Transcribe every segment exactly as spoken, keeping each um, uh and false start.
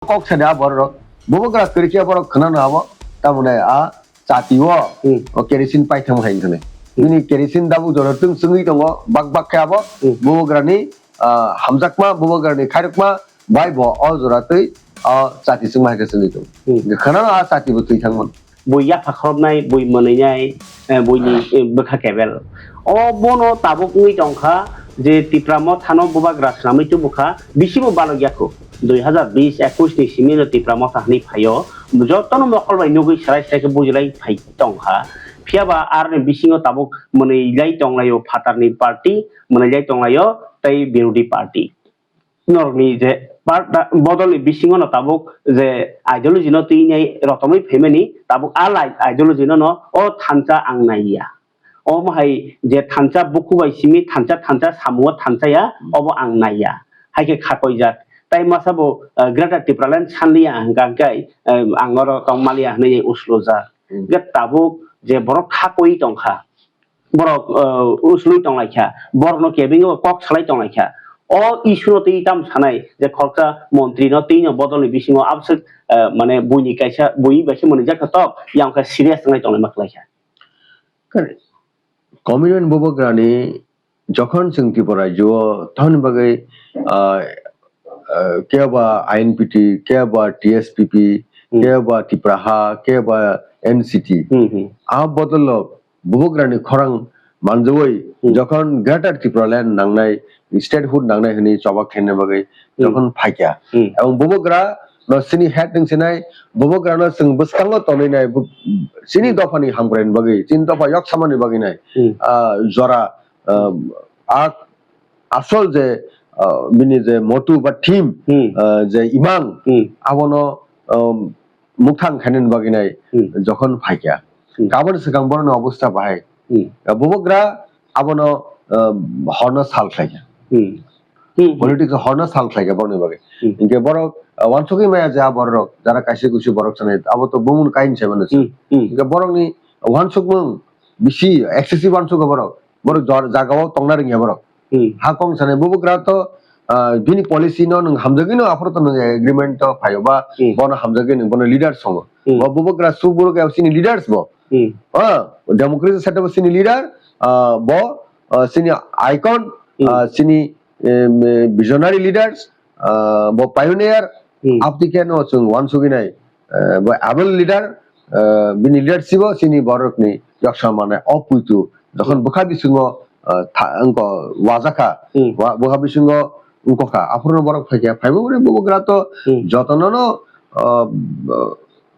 Kok sadi a borok, bubagra kwrwi khe borok khwnano abo, tamoni a chati o, Hmm. o kerosene paithang hai wngkha. Hmm. Bini kerosene dabuk jora twng chwngwi tongo, bak bak khe abo, Hmm. bubagrani, ah, hamjakma, bubagrani khairokma, bai bo o jora twi, o chati chwngma hai khe chwngwi tongo. Hmm. Khwnano a chati bo twi thangmano. Bui yapha khorobnai, bui mwnwinai, eh, buini, eh, bwkha kebel. O bono tabuk wngwi tongkha je Tipra Mothano bubagra swnamwi tubukha, bisibo balok yakho. Dui hazar bish ekush ni simi no Tipra Motha hwnwi phaio, jotono mokol bai nugwi srai srai khe bujilai phai tongkha. Phiyaba aroni bisingo tabuk mwnwilai tonglaio phatarni party, mwnwilai tonglaio tei birodi party. Norokni je part, bodolni bisingo no tabuk je ideology no twi nai rotomwi phaimani, tabuk a lai ideology no no o thansa ang naiya. Omo hai je thansa buku bai simi thansa, thansa samungo thansa ya, obo ang naiya. Hai khe khakoijak. Tai masa bo, eh, Greater Tipraland sanliya hwnkha khe, eh, ang oro tongmaliya hwnwi uslujak. Hmm. Hwnkhe tabuk je borok khakoi tongkha. Borok, eh, uslui tonglaikha, borokno kebengwi bo kok salai tonglaikha. O issue no twi tam sanai je khoroksa montri no twi no bodolni bisingo abswk, eh, mane buini kaisa bui bai se mwnwijak kha tok, yang khe serious wngnai tonglaima kwlaikha. Correct. Commitment bubagrani jokhon chwng Tripura rajyo o, tamoni bagwi, ah, ah, kebo I N P T, kebo T S P P, Hmm. kebo Tipra Ha, kebo N C T. Hmm, hmm. A bodolo bubagrani khorang manjawoi Hmm. jokhon Greater Tipraland nangnai, statehood nangnai hwnwi choba khaina bagwi Hmm. jokhon phaikha. Hmm. Ebong bubagra no sini head wng sinai, bubagra no chwng bwskango tonwi nai, bu-, sini Hmm. dophani hamkraini bagwi, chini dopha yok samani bagwi nai, Hmm. ah, jora, ah, a asol je, ah, bini je motu ba theme, Hmm. ah, je imang, Hmm. abono, um, mukthang khainani bagwi nai Hmm. jokhon phaikha. Hmm. Kaboni swkang borokni obostha bahai. Hmm. Ah, bubagra abono, ah, horno sal khlaikha. Hmm. Hmm, hmm. Politics horno sal khlaikha borokni bagwi. Hmm. Hinkhe borok, ah, wansugwi maya je a borok, jara kaisa kuisu borok sanai, abo to bumun kain se mano se. Hmm, hmm. Hinkhe borokni wansukmung bisi excessive wansukgo borok. Borok jor-, jagao tongna rwngya borok. Hmm. Ha kong sanai bubagra to, ah, bini policy no nwng hamjagwi no aphuru to nwng agreement to phaio ba Hmm. bono hamjagwi nwng bono leader songo. Hmm. Bo bubagra suburok ya sini leaders bo. Hmm. Ah, democracy setup sini leader, ah, bo, ah, sini icon, Hmm. ah, sini, em, eh, visionary leaders, ah, bo pioneer, Hmm. aboni khe no chwng wansugwi nai, eh, bo able leader, eh, bini leadership o sini borokni yoksa manai o puitu jokhon Hmm. bwkha bisingo, eh, tha-, wngkha wajakha, Hmm. wa-, bwkha bisingo wngkha, aphuru borok phaikha, phaibo borok bubagra to Hmm. jotono no, ah,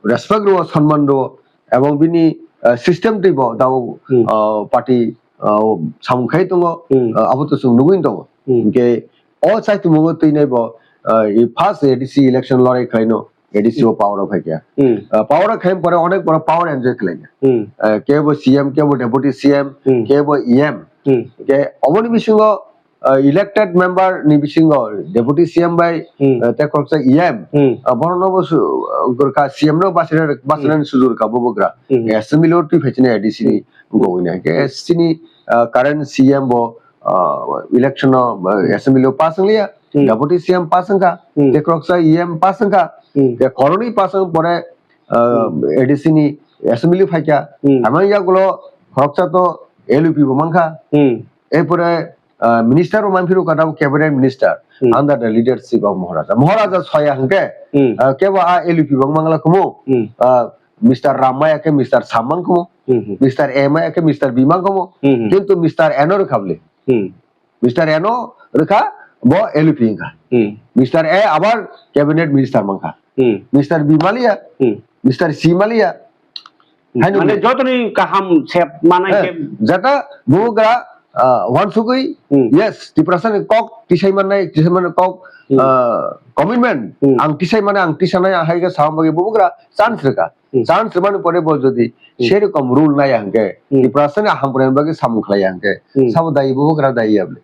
respect rwo, sonman rwo, ebong bini, ah, system twibo dao, Hmm. ah, party, ah, samung khai tongo, Hmm. ah, abo to chwng nugwi tongo. Hmm. Hinkhe o chaitwmung twi nai bo, ah, i first A D C election lorai khlaino, A D C o Hmm. power o phaikha. Hmm. Ah, power o khaim pore onek borok power enjoy khlaikha. Hmm. Ah, kebo C M, kebo deputy C M, Hmm. kebo E M. Hmm. Hinkhe oboni bisingo ah, elected member ni bisingo deputy C M bai, Hmm. ah, tei khoroksa E M, Hmm. ah, borokno bo su-, ah, gorkha C M no bachina, bachinani Hmm. sujuk rwkha bubagra. Hmm. Assembly o twi phaichini A D C ni Hmm. gowina. Ke sini, ah, current C M bo, ah, election o, ah, Hmm. assembly o pass wngliya, Hmm. deputy C M pass wngkha, Hmm. tei khoroksa E M pass wngkha, Hmm. tei khoroknwi pass wng pore, ah, Hmm. A D C ni assembly phaikha. Hmm. Amang yagulo khoroksa to L U P bo mankha. Hmm. Erpore, ah, minister bo manphiro kata cabinet minister Hmm. under the leadership of Maharaja. Maharaja soya hwnkhe, Hmm. ah, kebo a L U P bo mangla khumu, Hmm. ah, Mister Ram maya khe Mister Sam mang khumu, Hmm, hmm. Mister A maya khe Mister B mang khumu, Hmm, hmm. Kintu Mister N o rwkha bwle. Hmm. Mister N o rwkha bo L U P wngkha. Hmm. Mister A abar cabinet minister mankha. Hmm. Mister B maliya, Hmm. Mister C maliya. Hmm. Haino Mane bini jotoni kaham sep manai Eh, khe jata bubagra, ah, wansugwi, Hmm. yes, Tiprasa ni kok tisai mannai, tisai mannai kok, Hmm. ah, commitment, Hmm. ang tisai mane, ang tisanai, ang hai khe sama bagwi bubagra chance rwkha. Hmm. Chance rwmani pore bo jodi Hmm. serokom rule naya hwnkhe, Hmm. Tiprasa ni hamkrai bagwi samung khlaiya hwnkhe, Hmm. sabo dayi bubagra dayi ya bwle.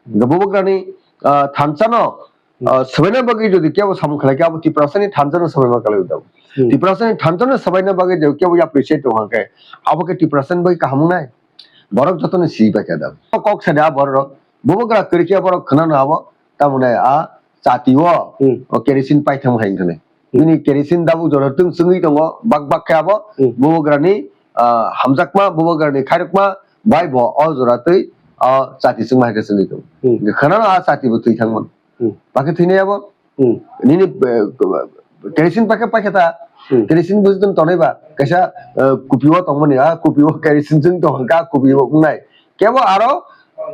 Hwnkhe bubagrani, ah, thansa no, Hmm. ah, swbaina bagwi jodi kebo samung khlai khe abo Tiprasani thansa no swbaima kwlai da. Hmm. Tiprasani thansa no swbaina bagwi jodi kebo appreciate tong khe abo khe Tiprasani bagwi kaham wngnai. Borok jotono si bai khe da. Kok sadi a borok, bubagra kwrwi khe borok khwnano abo, tamoni a chati o, Hmm. o kerosene paithang hai wngkha nai. Hmm. Bini kerosene tabuk jora twng chwngwi tongo, bak bak khe abo Hmm. Bubagrani, ah, hamjakma, Bubagrani khairokma bai bo o jora twi o chati chwngma hai khe chwngwi tongo. Hmm. Khwnano a chati bo twi thangmano. Hmm. Bakhe thwinai abo? Hmm. Nini, eh, kerosene pakhe pakhe ta. Hmm. Kerosene buji tong tonai ba. Kaisa, eh, kupi o tongmani, ah, kupi o kerosene jeng tong ka, kupi o wngnai. Kebo aro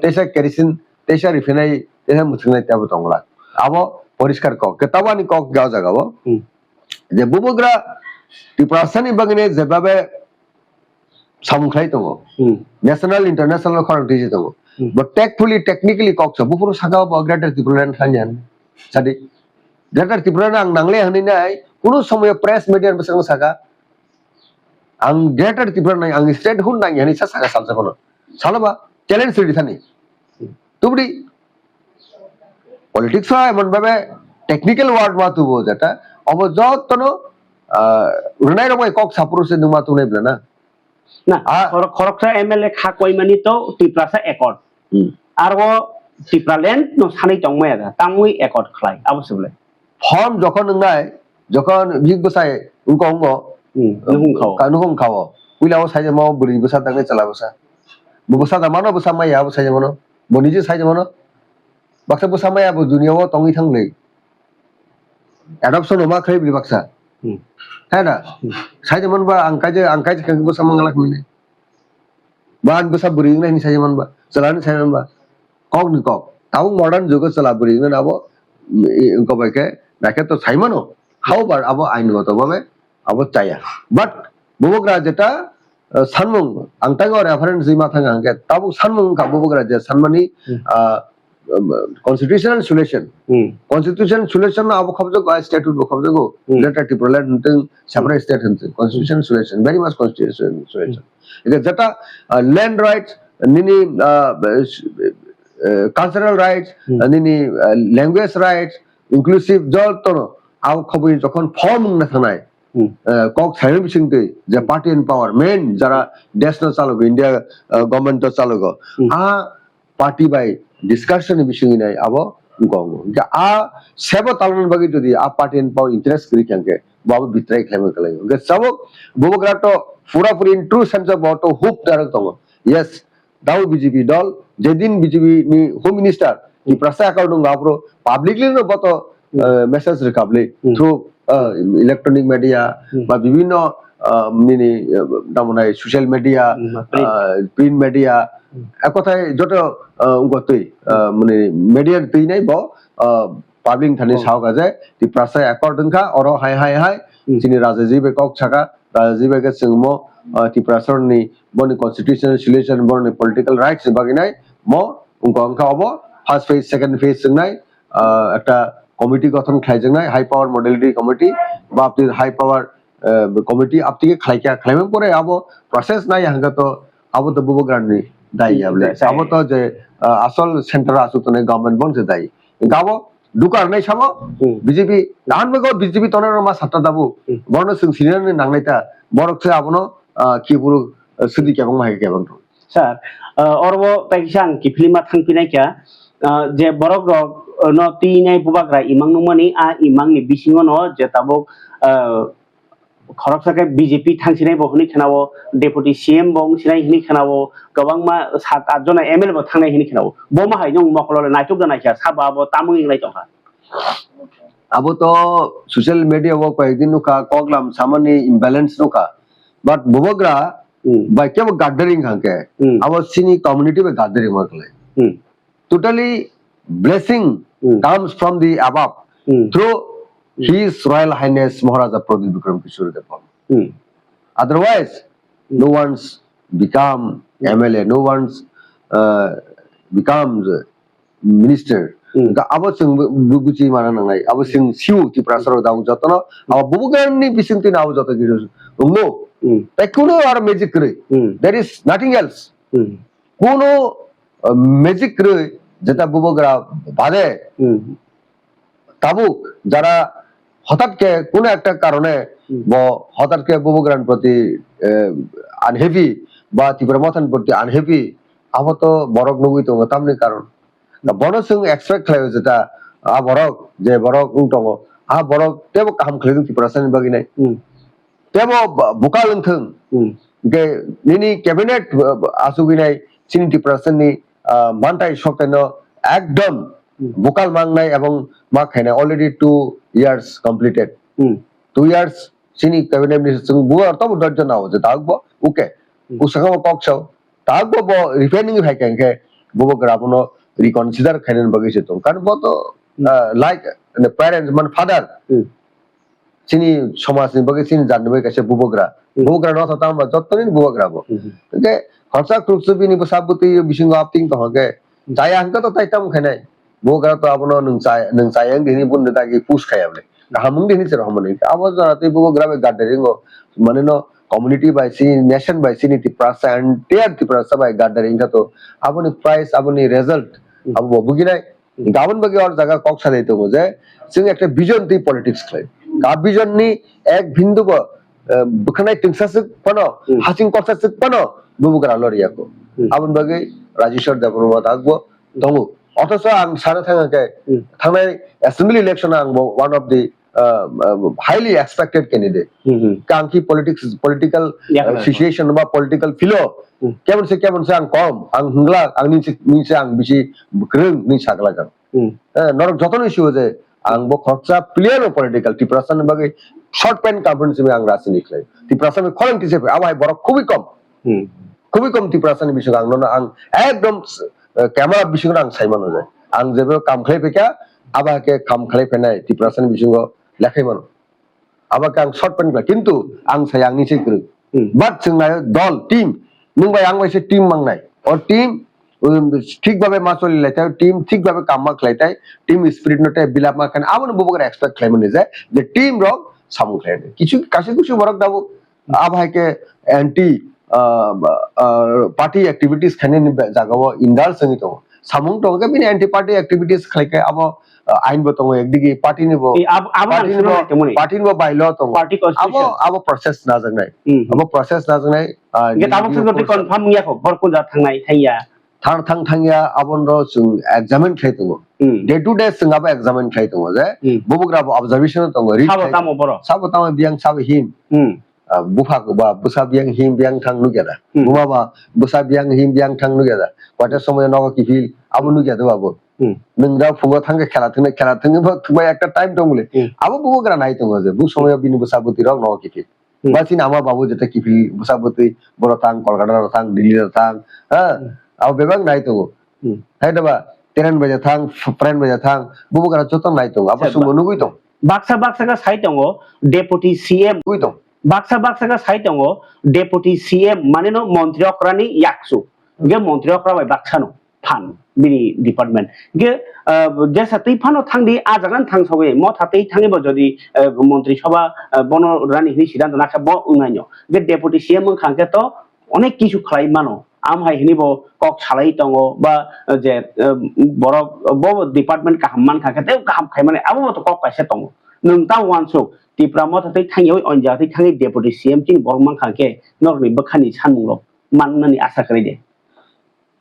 teisa kerosene, teisa rifinai, teisa mwthwngnai tebo tongla. Abo poriskar kok. Ke tabo ani kok ga jaga o. Hmm. Je Bubagra Tiprasani bagwi je babe samung khlai tongo. Hmm. National, international khorang twi tongo. Hmm. Bo tactfully, technically kok sa, buphuru saka bo Greater Tipraland khlai ni han. Sadi. Greater Tipraland ang nangle hwnwi nai, kuno somoyo press media bwskango saka. Ang Greater Tipraland nai, ang statehood nai hwnwi sa saka salsa kono. Salo ba, challenge ridi thani. Tubudi politics o emon bhabe technical word ma tubo jeta, obo jotono, ah, rwnai rok bai kok sapuru se nungma tunai bla na. Na, Ah. khorok-, khoroksa M L A kha koimani to Tiprasa accord. Hmm. Aro Tipraland no sanai tongmaya da, tamui accord khlai, abo se bole. Form jokhon wngnai, jokhon bihik bwsai wngkha wngo, Hmm, nukhung khao. Ka-, nukhung khao. Puila o saijamo bwrwi bwsa tangnai chwla bwsa. Bo bwsa da mano, bwsa maya abo saijamano. Bo nije saijamano. Baksa bwsa maya bo dunia o tongwi thanglai. Adoption o ma khlai bini baksa. Hmm. Hai na? Hmm. Saijamano ba ang kaje, ang kaje khe bwsa mangala khmini. Ba ang bwsa bwrwi wngnai hwnwi saijamano ba. Chwla hwnwi saijamano ba. Kok ni kok. Tabuk modern jugo chwla bwrwi wngnai abo, mm, i, wngkha bai khe, naikhe to saimano. However, abo ain goto babe, abo chaya. But, Bubagra jeta, uh, sanmung, ang taigo reference di ma thang ang khe, tabuk sanmung wngkha Bubagra je sanmani, Hmm. uh, um, constitutional solution. Hmm. Constitutional solution no abo khobjago, ah, statute bo khobjago. Hmm. Greater Tipraland hwnthung, separate state hwnthung. Constitutional solution, very much constitutional solution. Eke jeta, uh, land rights, nini, uh, uh, cultural rights, Hmm. uh, nini, uh, language rights, inclusive jotono abo khobwi jokhon form wngna thangnai, Hmm. uh, kok saimani bisingtwi je party in power, main jara desh no chalogo, India, uh, government no chalogo. Hmm. A party bai discussion ni bisingwi nai abo wngkha wngo. Hingkhe a sebo talna bagwi jodi a party in power interest kwrwi kha hingkhe bo abo betray khlaima kwlaio. Hingkhe tabuk Bubagra to pura puri in true sense of bo to hope darok tongo. Yes, Dao B J P dol, jedin B J P ni Home Minister, Tiprasa account wngkha, aphuru publicly no boto, Hmm. eh, message rwkha bwle, Hmm. through, eh, electronic media, Hmm. ba bibhinno, eh, nini, eh, namonai social media, Hmm, print. Eh, print media, Hmm. ek kothai joto, eh, wngkha twi, eh, Hmm. mane media twi nai bo, eh, public thani Oh. sao kha je, Tiprasa accord wngkha, oro hai, hai, hai, Hmm. chini Rajaji bai kok saka, Rajaji bai khe chwngmo, ah, Tiprasa ni boni constitutional solution, boni political rights ni bagwi nai mo wngkha, wngkha obo first phase, second phase wngnai, ah, ekta committee gothon khlaijaknai, high power modality committee, ba apni high power, eh, committee apni khe khlaikha, khlaimani pore abo process nai hwnkhe to abo to Bubagra ni dai ya bwle. Dai. Abo to je, ah, asol center o achuk tongnai government bong se dai. Hwnkhe abo Duka rwnai samo Hmm. B J P, dan bago B J P tongnai rok ma satta dabu. Hmm. Borno chwng sini rwni nangnai ta. Borok se abono, ah, kiburu, ah, sudi kebang ma hai kebang rw. Sir, ah, oro bo kaisa ang kiphilima thangpinai kha, ah, je borok rok, ah, no twi nai bubagra imang nungmani, a imang ni bisingo no je tabuk, ah, khoroksa khe B J P thang sinai bo hwnwi khwnao, Deputy C M bo wng sinai hwnwi khwnao, kwbangma sat at jona M L A bo thangnai hwnwi khwnao. Bo ma hai nwng mokolo le naituk da naikha, sabo abo tamung wnglai tongkha. Abo to social media o koyekdin nukha, koklam samani imbalance nukha. But Bubagra Hmm. bai kebo gathering hangke, Hmm. abo sini community bai gathering ma khlai. Hmm. Totally blessing Hmm. comes from the above Hmm. through Hmm. His Royal Highness Maharaja Pradyut Bikram Kishore Debbarma. Hmm. Otherwise, Hmm. no one's become Hmm. M L A, no one's, uh, becomes minister. Hmm. Ga abo chwng bu-, bu-, buchi mana nangnai. Abo chwng siu Tiprasa rok dang jotono. Abo Bubagrani bising twi abo joto giro. Ungno. Hmm. Tai kuno aro magic kwrwi. Hmm. There is nothing else. Hmm. Kuno, uh, magic kwrwi jeta Bubagra bade Hmm. tabuk jara hotat khe kuno ekta karone Hmm. bo hotat khe Bubagrani proti, eh, unhappy ba Tipra Mothani proti unhappy, abo to borok nugwi tongo tamni karon. Da bono chwng expect khlaio jeta a borok, je borok wng tongo, a borok tebo kaham khlaijak Tiprasani bagwi nai. Hmm. Tebo ba-, bwkal wng thung. Hmm. Ge nini cabinet, uh, asugwi nai chini Tiprasani, uh, mantai soktaino ekdom Hmm. bwkal mangnai ebong ma khainai already two years completed. Hmm. Two years chini cabinet minister chwng bubar tobo dojjo nao je tabuk bo, okay. Hmm. Usaka bo kok sao. Tabuk bo, bo refining phai kha hwnkhe bubagra bono reconsider khainani bagwi se tong. Karon bo to, Hmm. uh, like the parents, man father. Hmm. Chini somajni bagwi, chini jatni bagwi kaisa bubagra. Hmm. Bubagra no tha tamo ba jottoni bubagra bo. Hmm. Hwnkhe khoroksa khoroksa bini bwsa bwtwi bisingo apting tongkhe, Hmm. chaya hwnkhe to tai tamo khainai. Bubagra to abono nwng chaya, nwng chaya wng di hwnwi bundo dagi push khaiya bole. Kaham wng di hwnwi se rohormani. Abo jora tei bubagra bai gathering o, mane no community bai chini, nation bai chini Tiprasa, entire Tiprasa bai gathering kha to. Aboni price, aboni result, Hmm. abo bo buginai. Gabon bagwi or jaga kok salai tongo je, chwng ekta vision twi politics khlai. Ka vision ni ek bindu bo, eh, bwkhanai twngsa swk phano, Hmm. hasing koksa swk phano, bubagra loriya ko. Hmm. Aboni bagwi Rajeshwar Debbarma tak bo tongo. Othocho ang sana thang khe, Hmm. thangnai assembly election ang bo one of the, uh, uh, highly expected candidate. Hmm, hmm. Kang ki politics, political, Ya, uh, khna. situation ba political philo, Hmm. kemon se, kemon se ang kom, ang hwngla, ang nini se, nini se ang bisi kwrwng hwnwi saglak ang. Hmm. Eh, norok jotono sio je, ang bo khoroksa player o political, Tiprasa ni bagwi short pant kaphun simi ang rajniti khlai. Tiprasa ni khorang tise abo hai borok khubui kom. Hmm. Khubui kom Tiprasa ni bisingo ang nono ang ekdom, eh, camera bisingo ang sai mano je. Ang jebe kam khlai phaikha, abo hai khe kam khlai phainai Tiprasa ni bisingo lekhai mano. Abo khe ang short pant khlai, kintu ang sai ang ni se kwrwng. Hmm. But chwng naio dol, team, nwng bai ang bai se team mangnai. O team, um, thik babe ma choli lai tai, team thik babe kam ma khlai tai, team spirit no tei build up ma khan, abo no bubagra expect khlai mani je, je team rok samung khlai nai. Kichu, kaisa kichu borok dabo, abo hai khe anti, ah, ah, party activities khainani be-, jaga o indulge wngwi tongo. Samung tongo khe bini anti party activities khlai khe abo, ah, ain bo tongo, ekdigi party ni bo, Eh, ab-, abo party ni bo, ang tongmani. Party ni bo bylaw tongo. Party constitution. Abo, abo process najaknai. Hmm. Abo process najaknai, ah, Hingke tabuk nini se jodi process. Confirm wngya kho, bor kunja thangnai, thangya. Thang, thang, thangya, abo no chwng examine khlai tongo. Hmm. Day to day chwng abo examine khlai tongo je, Hmm. bubagra bo observation tongo, read Sabo khlai tamo tongo. Borok? Sabo tamo biyang sabo him. Hmm. Ah, bupha ba bwsa biyang him biyang thang nukya da. Hmm. Buma ba bwsa biyang him biyang thang nukya da. Koita somoy nogo kiphil abo nukya da abo. Hmm. Nwng da phungo thangkhe khela thwngna, khela thwngwi bo thwngbai ekta time tong bole. Hmm. Abo bubagra nai tongo je, bu somoy bini bwsa bwtwi rok nogo kiphil. Hmm. Ba chini ama babu jeta kiphil bwsa bwtwi boro thang, Kolkata ro thang, Delhi ro thang, ha? Hmm. Abo bebak nai tongo. Hmm. Hai da ba, train bai ja thang, f-, plane bai ja thang, bubagra joto nai tongo. Abo Sir, sumbo ba-, nugui tong. Baksa baksa khe sai tongo, Deputy C M. Nugui tong. Baksa baksa khe sai tongo, Deputy C M, mane no montri okrani yaksu. Hwnkhe montri okra bai baksa no phan bini department. Hwnkhe, ah, jesa twi phano thang di, ah jaga no thang sogwi, motha twi thangwi bo jodi, ah, montri sabha, ah, bono rani hwnwi siddhanto nakha bo wngnai no. Hwnkhe Deputy C M wngkha hwnkhe to onek kisu khlai mano. Am hai hwnwi bo kok salai tongo ba, ah, je, ah, borok bo department kaham mankha hwnkhe tei kaham khai mani abo bo to kok kaisa tongo. Nwng ta uansuk Tipra motha twi thangwi o jaga twi thangwi Deputy C M chini borok mankha hwnkhe norokni bwkhani sanmungrok mannani asa kwrwi de.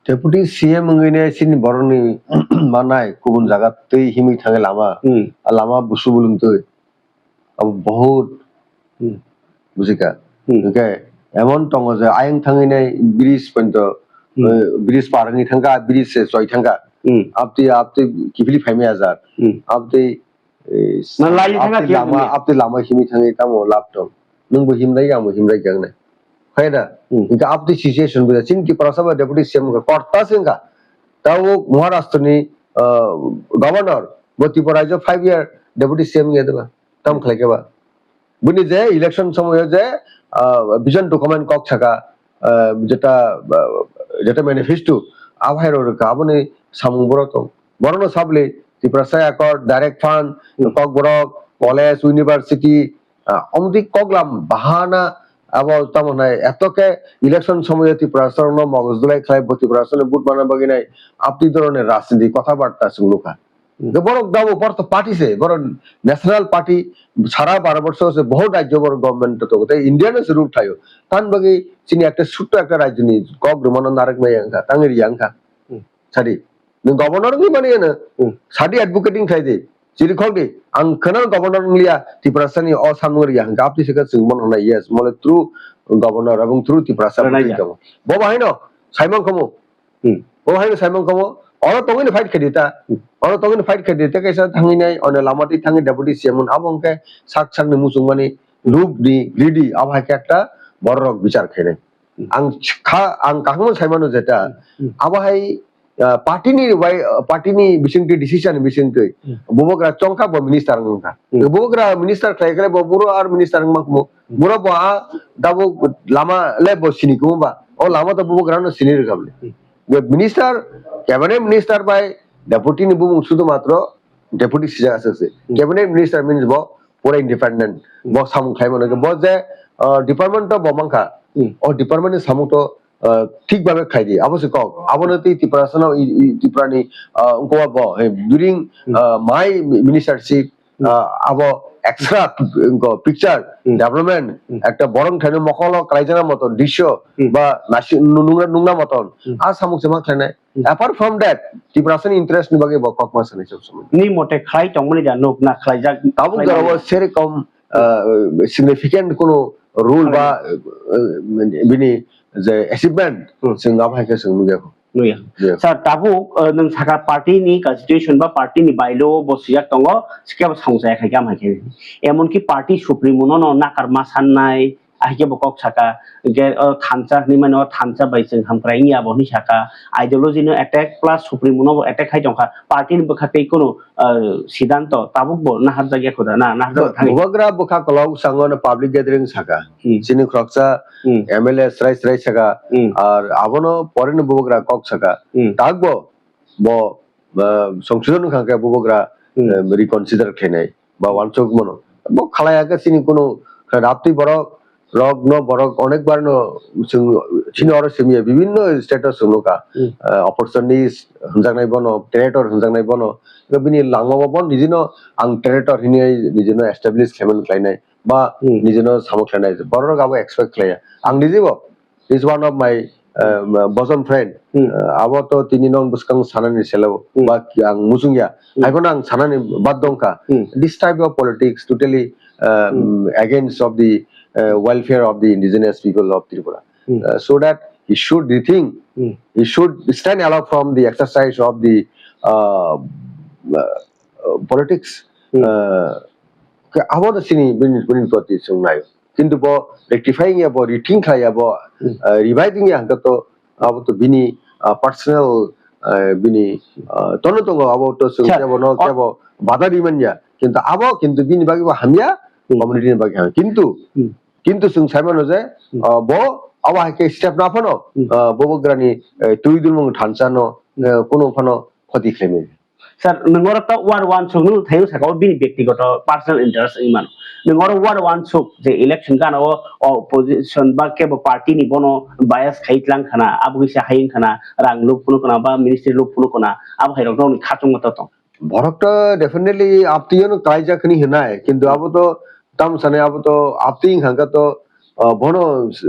Deputy C M wngwi ne chini borokni manai kubun jaga twi himwi thangwi lama, Hmm. a lama busu bulung twi. Abo bahut Hmm. bujikha. Hmm. Hwnkhe emon tongo je ayang thangwi nai bridge pointo, Hmm. eh, bridge par wngwi thangkha, bridge se choi thangkha. Hmm. Abtwi, abtwi kiphilwi phaimaya jak. Hmm. Abtwi Eh, Na laili thangna abtwi khe lama, bumya. Abtwi lama himwi thangwi tamo laptop. Nwngbo himlai, angbo himlai khe wngnai. Khaina? Hmm. Hwnkhe abtwi situation bo chini Tiprasa ba deputy C M wngkha, korta se wngkha. Tabuk Maharashtra ni, ah, governor, bo Tripura rajyo five year deputy C M wngya deba. Tamo khlai khe ba? Bini je election somoyo je, ah, vision document kok saka, ah, jeta, ah, jeta manifesto, abo hai rw rwkha, aboni samung boro tong. Borono sabli Tiprasa Accord, direct fund, Hmm. Kokborok, college, university, ah, omtwi koklam bahana abo tamo nai eto khe election somoyo Tiprasa rokno mogos dulai khlai bo Tiprasa rokno vote mana bagwi nai abtwi dhoroner rajniti kotha barta chwng nukha. Hmm. Borok dabo borok to party se, borok national party sara Bharat borsho se bahut rajyo borok government to tongo, tei India no se rule khlaio. Tan bagwi chini ekta sutto ekta rajyo ni kok rwmano narwk maya wngkha, tangwi riya wngkha. Hmm. Sadi. Nwng governor wngwi mani ano. Hmm. Sadi advocating khai di. Chiri khok di. Ang kheno governor wng liya, Tiprasani o samung riya hwnkhe apni se khe chwng bono hwnna yes, mole through governor ebong through Tiprasa Rwnaijak. Bwtwi tongo. Bo bahai no saimang khomo. Hmm. Bo bahai no saimang khomo. Oro tongwi no fight khai di ta. Hmm. Oro tongwi no fight khai di ta kaisa thangwi nai, ono lama twi thangwi deputy C M wng abo hwnkhe sak sakni muchung mani loop di, greedy, abo hai khe ekta borok rok bichar khainai. Hmm. Ang kha, ang kaham saimano jeta, Hmm. abo hai, ah, party ni bai, ah, party ni bisingtwi decision bisingtwi. Hmm. Bubagra chongkha bo minister wngkha. Hmm. Bubagra minister khlai khlai bo buro ar minister wngma kumo. Hmm. Buro bo a dabo lama le bo sini kumo ba. O lama to bubagra no sini rwkha bole. Hmm. Bo minister, cabinet minister bai deputy ni bumung sudu matro deputy sijak aswk se. Hmm. Cabinet minister means bo pura independent. Hmm. Bo samung khlai mano. Bo je, ah, department to bo mankha. Hmm. O department ni samung to, ah, thik babe khlai di. Abo se kok. Abo no twi Tiprasa no i, i, Tripura ni, ah, ungko bo, eh, during, Hmm. ah, my ministership, Hmm. ah, abo extra p-, ungko picture Hmm. development, Hmm. ekta borong thani mokolo khlai jana moton, disyo, Hmm. ba nasi, nungra, nungra moton. Hmm. A samung se ma khlai nai. Hmm. Apart from that, Tiprasani interest ni bagwi bo kok ma sanai sob somoi. Ni mote khlai tongmani da nuk na khlaijak, Tabuk khlai jora mani. Bo serokom, uh, significant kono role ba, uh, bini je achievement, Hmm. chwng abo hai khe chwng nugya kho. Nugya. Yeah. Sir, tabuk, uh, nwng saka party ni constitution ba party ni bylaw bo swijak tongo, sikhe bo samung chaya khai khe am hai khe. Emonki party supremo no, no nakar ma sannai, Ahikhe bo kok saka, hingke, o thansa hinwi mano, o thansa bai chwng hamkrai wngya bo hinwi saka, ideology no attack plus supremo no bo attack khai tongkha, party ni bwkha tei kunu, ah, sidanto tabuk bo naharjakya khuda na, naharjak thangwi. Bubagra bwkha kolok sango no public gathering saka, Hmm. chini khoroksa Hmm. M L A srai srai saka, Hmm. ar abono pore no bubagra kok saka, Hmm. tak bo, bo, ah, songsodon wngkha khe bubagra, Hmm. eh, reconsider khainai. Ba uansuk mano. Bo khalai ya khe chini kunu raptwi borok rok no borok onek bar no chwng chini oro simi ya bibinno state o chwng nukha. Hmm. Eh, opportunist hwnjaknai bono, traitor hwnjaknai bono. Bini langma bo, bo nijino ang traitor hinwi nijino establish khlaimani khlainai ba Hmm. nijino samung khlainai borok abo expect khlaiya. Ang nijibo is one of my, um, bosom friend. Hmm. Uh, abo to tini non bwskang sanani selao Hmm. ba ang muchungya. Hmm. Haiphano ang sanani bad dongkha. Hmm. This type of politics totally, um, Hmm. against of the, uh, welfare of the indigenous people of Tripura. Hmm. Uh, so that he should rethink, Hmm. he should stand aloof from the exercise of the, uh, uh, politics. Hmm. Uh, ke abo no sini bini, bini proti chwng nai. Kintu bo rectifying ya, bo rethink khlai ya, bo, Hmm. ah, revising ya hwnkhe to abo to bini, ah, personal, ah, bini, ah, tono tongo abo to chwng Sir, kebo no o- kebo bada rimanya. Kintu abo kintu bini bagwi bo hamya, Hmm. community ni bagwi hamya. Kintu, Hmm. kintu chwng sai mano je, Hmm. ah, bo abo hai khe step na phano, Hmm. ah, bubagrani, eh, twi dulmung thansa no, Hmm. eh, kuno phano khoti khlaimaya. Sir, nwng oro to war uansuk nwng thayung saka o bini byaktigoto personal interest wngwi mano. Nwng oro war uansuk je election gana o opposition ba kebo party ni bono bias khai tlang khana, abo kisa hayung khana, rang lup phunu khana ba ministry lup phunu khana, abo hai rok nokni khachung ma to tong. Borok to definitely aptwi no kaijak hwnwi hwnai, kintu abo to tam sanai abo to aptwi wngkha khe to, ah, bono s-,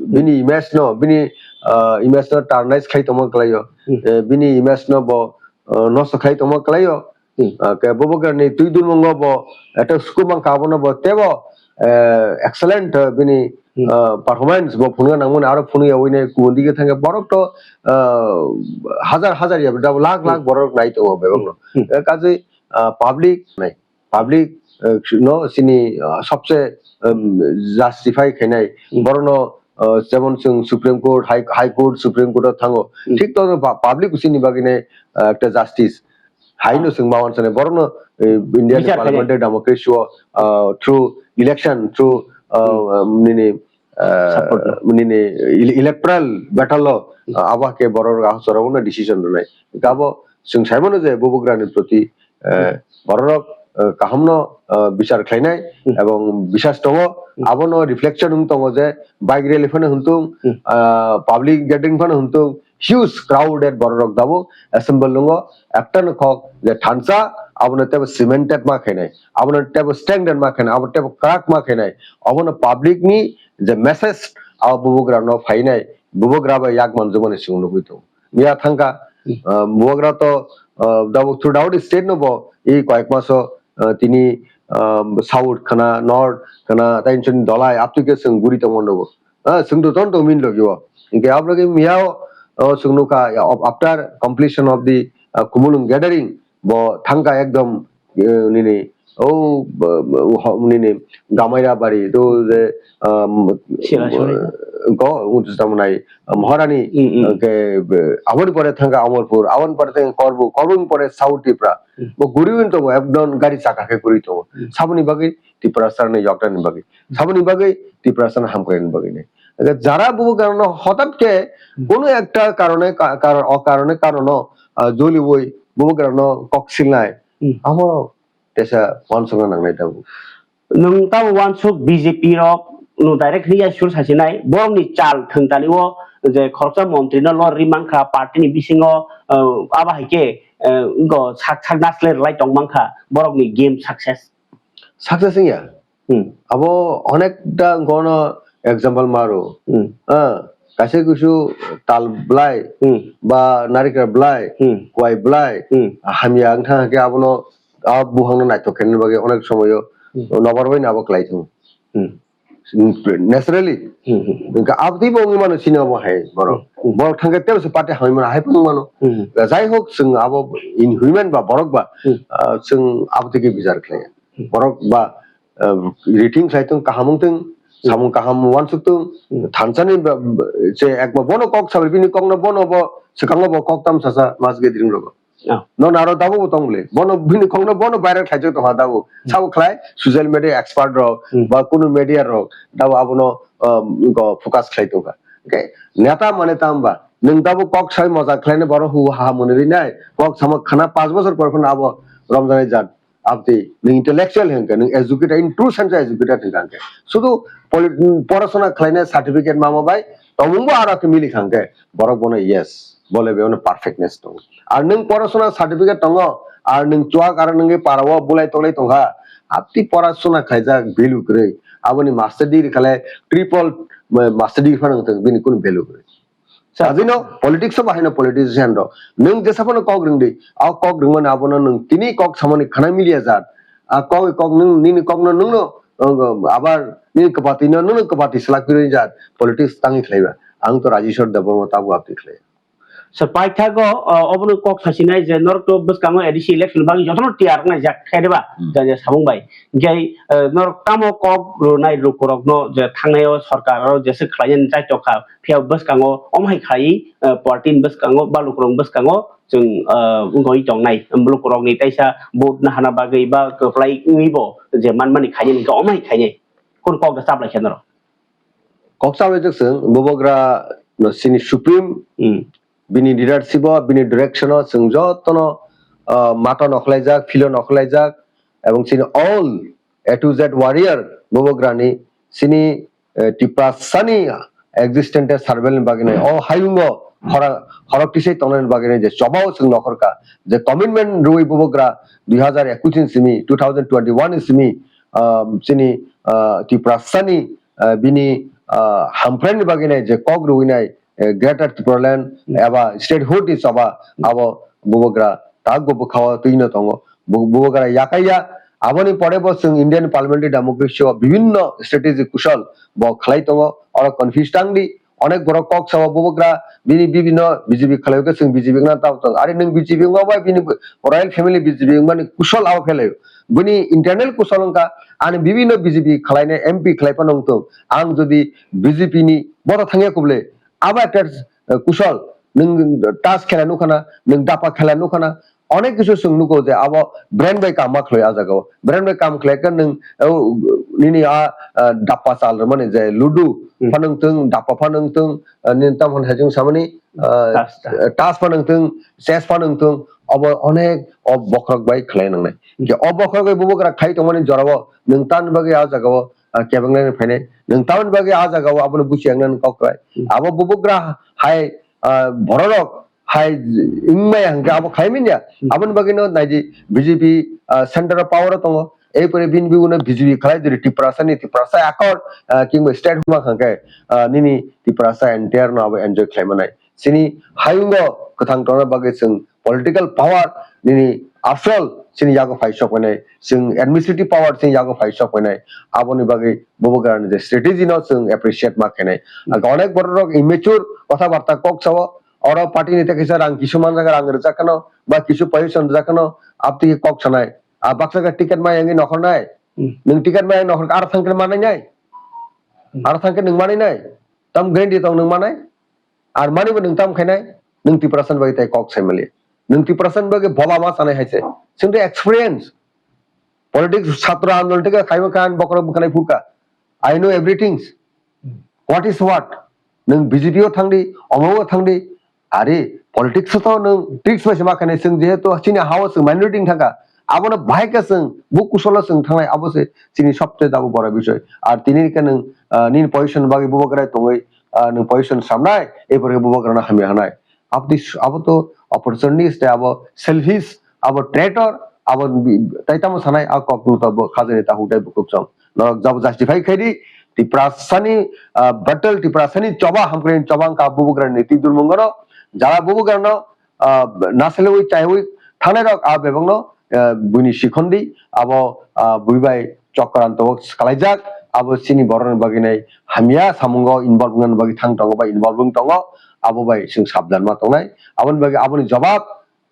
bini image no, bini, ah, image no tarnish khai tongma kwlaio. Hmm. Eh, bini image no bo, ah, nosto khai tongma kwlaio. Hmm. Ah, khe bubagrani twi dulmungo bo eto suku mankha abono bo tebo, eh, excellent, eh, bini, Hmm. ah, performance bo phunukna nangmani aro phunukya wine kubun dige thangkhe borok to, ah, hajar hajar ya lakh lakh Hmm. borok nai tongo bebakno. Hmm. Eh, kaje, ah, public nai. Public, eh, no sini, ah, sobse, em, justify khainai Hmm. borokno, ah, jemon chwng Supreme Court, High, High Court, Supreme Court o thango. Hmm. Thik to pa-, public sini bagwi nai, ah, ekta justice. Hai no Ah. chwng ma wansa nai borokno, eh, India ni Bichar khainai. Parliamentary democracy o, ah, through election, through, ah, Hmm. um, nini, ah, Support no. nini ele-, electoral battle o, Hmm. ah, abo khe borok ahok chorok no decision rwnai. Abo chwng sai mano je bubagrani proti eh, Hmm. bororok, eh, kahamno, eh, bichar khlainai Hmm. ebong bisas tongo. Hmm. Abono reflection wng tongo je bike rally phano hwntung, Hmm. ah, public gathering phano hwntung, huge crowded bororok dabo assemble wngo. Ekta no kok je thansa abono tebo cemented ma khainai, abono tebo strengthened ma khainai, abo tebo kwrak ma khainai, obono public ni je message abo bubagra no phainai, bubagra bai yak manjokmani chwng nugwi tongo. Miya thangkha, Hmm. Ah, bubagra to, ah, dabok throughout state no bo, i koyek maso, ah, tini, ah, south khana, north khana, tai chini dolai, aptike chwng guri tongo nogo. Ah, chwng to ton to min logi o. Hingke abrogi miyao, ah, chwng nukha, ya, of-, after completion of the, ah, Khumulwng gathering, bo thangka ekdom, eh, nini, oh, bo, bo, ho-, nini, Gamaira bari, to je, um, Sila suri. Go, utu tamunai, um, Horani, Mm, mm. Ke, be, aboni pore thangka Amarpur, aboni pore thangka Korbuk, Korbuk pore South Tripura. Mm. Bo guri win tongo, ekdom gari chaka khe guri tongo. Mm. Saboni bagwi Tiprasani yokdani bagwi. Mm. Saboni bagwi Tiprasani hamkrai bagwi ne. Jara bubagrano hotat khe, Mm. Kono ekta karone, ka-, karon, o karone karono, ah, joli boi bubagrano kok silnai. Mm. Amo tesa wansukna nangnai tabuk. Nwng tamo wansuk B J P rok no direct hwnwi ya sur sasinai, borokni chal thwng tani o je khoroksa montri no lorri mankha, party ni bisingo, eh, abo hai khe, eh, go sak sak naslai rwlai tong mankha, borokni game success. Success wngya? Hmm. Abo onekta gono example maro. Hmm. Ah, kaisa kusu tal blai, Hmm. Ba narikra blai, Hmm. Kwai blai, Hmm. Hamya wngkha khe abono a buhangno naithok khainani bagwi onek somoyo Hmm. Nobar bai nabo klai thung. Hmm. Naturally. Hmm, hmm. Hingke abdi bo wngwi mano sini obo hai borok. Hmm, hmm. Borok thangke tebse party hamwi mano, hai phano mano. Hmm. Jai hok, chwng abo in human ba borok ba, Hmm. Ah, chwng abdi ke bijar khlaiya. Hmm. Borok ba, ah, riting khlai thung, kaham wng thung, Hmm. Samung kaham wansuk thung, Hmm. thansani ba, ba, se ekma bono kok sabai bini kokno bono bo swkango bo kok tam sasa mas gathering rogo. Ah. No naro dabu bo tong bole. Bono bini kokno bono viral khlaijak tongha dabu. Hmm. Sabo khlai social media expert rok Hmm. Ba kunu media rok dabu abono, um, go focus khlai tongkha. Okay? Neta mane tamba. Nwng dabu kok sai moja khlaina borok hu ha mwnwi rinai. Kok sama khana panch bosor pore phano abo romjani jat. Abdi nwng intellectual hwnkhe, nwng educated, in true sense educated hwnkhe. Sudu polit-, porasona khlaina certificate mama bai, tomungbo aro khe mili kha hwnkhe, borok bono yes. Bo level o perfectness tongo. Ar nwng porasona certificate tongo, ar nwng chuak aro nwngwi parao bulai tolai tongkha, apni porasona khaijak value kwrwi. Aboni master degree khalai triple, eh, master degree phano wngthok, bini kunu value kwrwi. Sa- Sajino politics o bahai no politician rok. Nwng jesa phano kok rwngdi, a kok rwngmani abono nwng tini kok samani khana miliya jat. A kok, kok nwng nini kokno nwngno, uh, abar nini kwpatino nwngno kwpati slak pirwi jat. Politics tangwi khlaiba. Ang to Rajeshwar Debbarma tabuk apni khlai. Sir, paithago, uh, obono kok sasinai je norok to bwskango A D C election bagwi jotono tiyar wngnai jak khe de ba, Hmm. ja, ja, samung bai. Hinkhe, uh, norok tamo kok rwnai lukurokno je thangnaio sorkar aro jesa khlainani chai tokha, phiya bwskango omo hai khlai, uh, party ni bwskango ba lukurok bwskango chwng, uh, wngwi tongnai. Lukurokni taisa vote nahana bagwi ba kwplai wngwi bo je manmani khainai hinkhe omo hai khainai. Kunu kok da chaplai khe norok? Kok chawi jak chwng, bubagra no sini supreme, Hmm. Bini leadership o, bini direction o chwng jotono, ah, mato nokhlaijak, philo nokhlaijak, ebong chini all A to Z warrior bubagrani chini, eh, Tiprasani existence survival ni bagwi nai, o hayungo khora-, khorok tisai tongnani bagwi nai je chobao chwng nokhorkha, je commitment rwui bubagra dui hazar ekush ni simi, two thousand twenty-one ni simi, ah, chini, ah, Tiprasani, ah, bini, ah, hamkraini bagwi nai je kok rwui nai, eh, Greater Tipraland Hmm. eba statehood ni choba Hmm. abo bubagra tak bo bwkhao twino tongo. Bu-, bubagra yakaiya aboni pore bo chwng Indian parliamentary democracy o bibhinno strategy kusol bo khlai tongo. Oro confuse tangdi, onek borok kok sao bubagra bini bibhinno B J P khlai khe chwng B J P wngna tamo tong. Are nwng B J P wngma bai bini royal family B J P wngmani kusol abo khe lai. Bini internal kusol wngkha ani bibhinno B J P khlainai M P khlai phano wngtong. Ang jodi B J P ni boto thangya kubule, abo ekta, eh, kusol, nwng tas khela nukhana, nwng dapa khela nukhana, onek kisu chwng nugo je abo brain bai kam ma khlai o jaga o. Brain bai kam khlai khe nwng, eh, nini a, eh, dapa chal rwmani je ludu Hmm. phano wngtong, dapa phano wngtong, eh, nini tamo hwn hai chwng samani, eh, Tas, tas. Tas phano wngtong, chess phano wngtong, obo onek o bokhorok bai khlai nangnai. Hmm. Je o bokhorok bai bubagra khai tongmani jorao nwng tamni bagwi a jaga o, ah, kebenglaini phainai. Nwng tamoni bagwi a jaga o abono buchi yangnani kok khlai. Hmm. Abo bubagra hai, ah, bororok hai wngmaya hwnkhe abo khlai manya. Hmm. Aboni bagwino naidi B J P, ah, center o power o tongo. Ei pore bini bibino B J P khlai diri Tiprasa ni Tiprasa akor, ah, kingba state huma hwnkhe, ah, nini Tiprasa entire no abo enjoy khlai manai. chini hayungo kwthang tongna bagwi chwng political power nini asol chini yago phai sok painai, chwng administrative power chini yago phai sok painai, aboni bagwi bubagrani je strategy no chwng appreciate ma khainai. Aga onek borok rok immature kotha barta kok sao, oro party ni tei kisa rang kisu man jaga rang rwjak khano ba kisu position rwjak khano, abtwi kok sanai. A baksa khe ticket ma yangwi nokhornai. Hmm. Nwng ticket ma yang nokhor khe aro thangkhe manai nai. Hmm. Aro thangkhe nwng manai nai. Tam guarantee tong nwng manai. Ar mani bo nwng tam khainai. Nwng Tiprasa ni bagwi tai kok sai mali. Nwng Tiprasa ni bagwi bola ma sanai hai se. Chwng de experience. Politics chhatra andolon tei khaima khan bokhorok bwkhanai phurkha. I know everything. Hmm. What is what? Nwng B J P o thangdi, omo o thangdi, Ari, politics o to nwng tricks bai se ma khainai, chwng jehetu chini ha-o chwng minority wng thangkha, abono bahai khe chwng bo kusolo chwng thangnai, abo se chini sobse dabo bora bisoi. Ar tini khe nwng, ah, nini position bagwi bubagra tongwi, ah, nwng position samnai, e porhe bubagrano hamya hanai. Abo to, abo to opportunist tei abo selfish, abo traitor, abo bi-, tai tamo sanai, a kok no to bo khajani ta huk dai bukhuk chong. Norok jabo justify khai di, Tiprasani, ah, battle, Tiprasani choba, hamkrai choba wngkha bubagrani niti durmungano, jara bubagrano, ah, naselwi chaiwi thangnai rok a bebakno, ah, buini sikhon di, abo, ah, bui bai chokranto o swkalaijak, abo chini borokni bagwi nai hamya samungo involve wngna bagwi thang tongo ba involve wng tongo, abo bai chwng sabdan ma tongnai, aboni bagwi aboni jobab,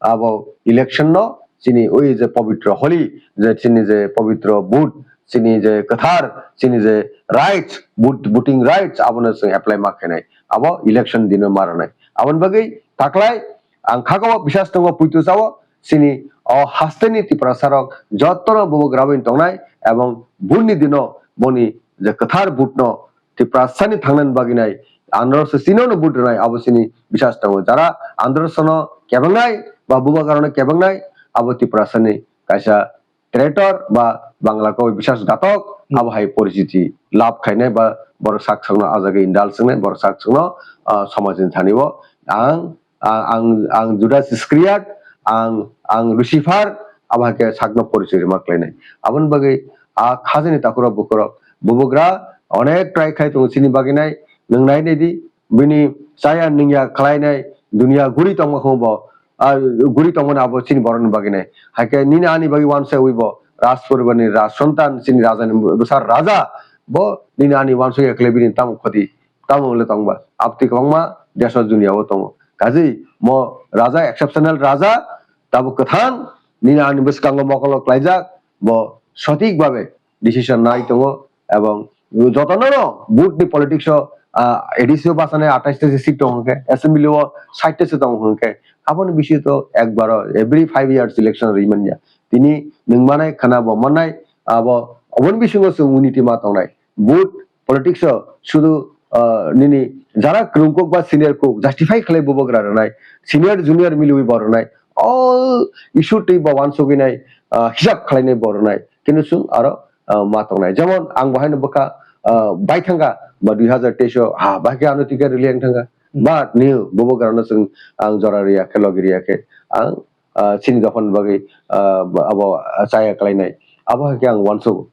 abo election no chini oi je pabitro holi, je chini je pabitro vote, chini je kwthar, chini je rights, vote, voting rights, abono chwng apply ma khainai. Abo election dino ma rwnai. Aboni bagwi taklai ang khakao bisas tongo puitu sao chini o hasteni Tiprasa rok jotono bubagra bai tongnai ebong vote ni dino boni je kwthar vote no Tiprasani thangnani bagwi nai, andro se chini no vote rwnai, abo chini bisas tongo. Jara andro sono kebengnai ba bubagrano kebengnai, abo Tiprasani kaisa traitor ba Bangla kok bisas gatok, hmm, abo hai poriciti lab khainai ba borok sak sakno a jaga indal swngnai, borok sak sakno, ah, somajni thani o ang, ah, ang, ang Judas Iskariot, ang, ang Lucifer, abo hai khe sakno porichoi rwma khlainai. Aboni bagwi a khajani takhurok bukhurok bubagra onek try khai tongo chini bagwi nai, nwng nai nai di, bini chaya nungya khlainai dunia guri tongma khe bo, ah, guri tongmani abo chini borokni bagwi nai. Hai khe nini ani bagwi uansa ui bo Rajporibarni Raj Santan chini rajani bwsa raja bo nini ani uansukya khlai bini tamo khoti. Tamo wngle tongba. Abtwi kwbangma desh o dunia o tongo. Kazi mo raja exceptional raja, tabuk kwthang nini ani bwskango mokolo klaijak, bo sothik babe decision nai tongo, ebong jotono no vote ni politics o, ah, A D C o bachane atais ta seat tongo khe, assembly o sait ta se tongo khe, aboni bisingo to ekbaro every five years election ri manya. Tini nwng manai khana bo manai, abo oboni bisingo chwng unity ma tongnai. Vote politics o sudu, ah, nini jara kwrwng kok ba senior kok justify khlai bubagra rwnai, senior junior miliwi bo rwnai, all issue twi bo uansugwi nai, ah, hisab khlainai bo rwnai, kintu chwng aro, ah, ma tongnai. Jemon ang bo haino bwkha, ah, bai thangkha ba dui hazar teis o, ha, bai khe ano ticket rwlai ang thangkha. Hmm. But new bubagrano chwng ang jora riya khe, logi riya khe, ang, ah, chini dophani bagwi, ah, abo chaya khlainai. Abo hai khe ang uansugo.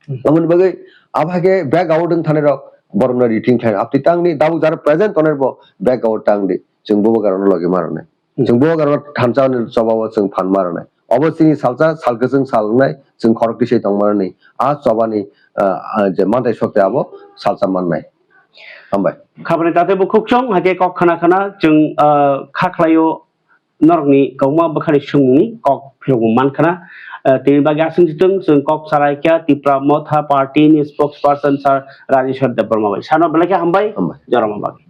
Hmm. Aboni bagwi abo hai khe back out wng thani rok borokno rethink khlai. Abtwi tangni tabuk jara present tongnai bo back out tangdi. Chwng bubagrano logi ma rwnai. Hmm. Chwng bubagrano thansa ni choba o chwng phan ma rwnai. Obo chini salsa sal kwchwng sal wngnai chwng khorok tisai tong ma rwnai. A choba ni, ah, ah, je mantai sokte abo salsa mannai. Hambai. Khabani tate bo khukchong hai khe kok khana khana chwng, ah, kha khlaio. Norokni kwbangma bwkhani swngmungni kok philokbo man khna. Eh, tini bagwi aswk sitwng chwng kok salai kha Tipra Motha Party ni spokesperson Sir Rajeshwar Debbarma bai. Sano belai khe hambai. Hambai. Jorama bagwi.